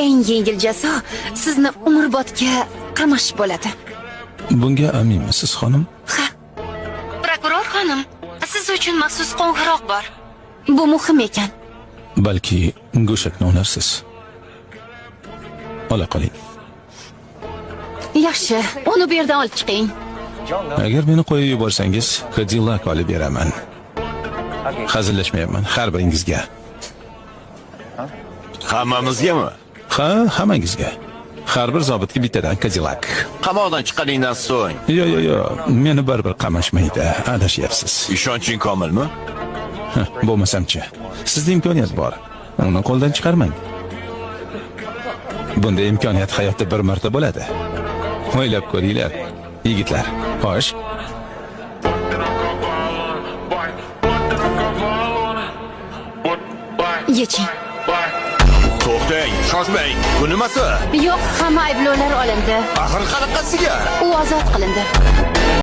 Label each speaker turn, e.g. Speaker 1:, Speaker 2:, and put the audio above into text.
Speaker 1: Eng yengil jazo sizni umrbodga qamash bo'ladi.
Speaker 2: Bunga aminmisiz, xonim?
Speaker 1: Ha. Prokuror xonim, siz uchun maxsus qo'ng'iroq bor. Bu muhim ekan.
Speaker 2: Balki go'shakni olarsiz. Ola qoling.
Speaker 1: Yaxshi, uni bu yerdan olib chiqing.
Speaker 2: Agar meni qo'yib yuborsangiz, Cadillac olib beraman. Hazillashmayapman, har biringizga.
Speaker 3: Hammamizgami?
Speaker 2: Ha, hammangizga. Har bir zobitga bittadan Cadillac.
Speaker 3: Qamoqdan chiqqaningdan so'ng
Speaker 2: Yo, yo, yo, meni baribir qamashmaydi. Adashyapsiz.
Speaker 3: Ishonching komilmi?
Speaker 2: Bo'lmasamchi. Sizda imkoniyat bor. Uni qo'ldan chiqarmang. Bunday imkoniyat hayotda bir marta bo'ladi. O'ylab ko'ringlar, yigitlar. Xo'sh,
Speaker 1: Yeching.
Speaker 3: To'xtang, shoshmang. Bu nimasi?
Speaker 1: Yo'q, hamma ayblovlar olindi.
Speaker 3: Axir qanaqasiga?
Speaker 1: U ozod qilindi.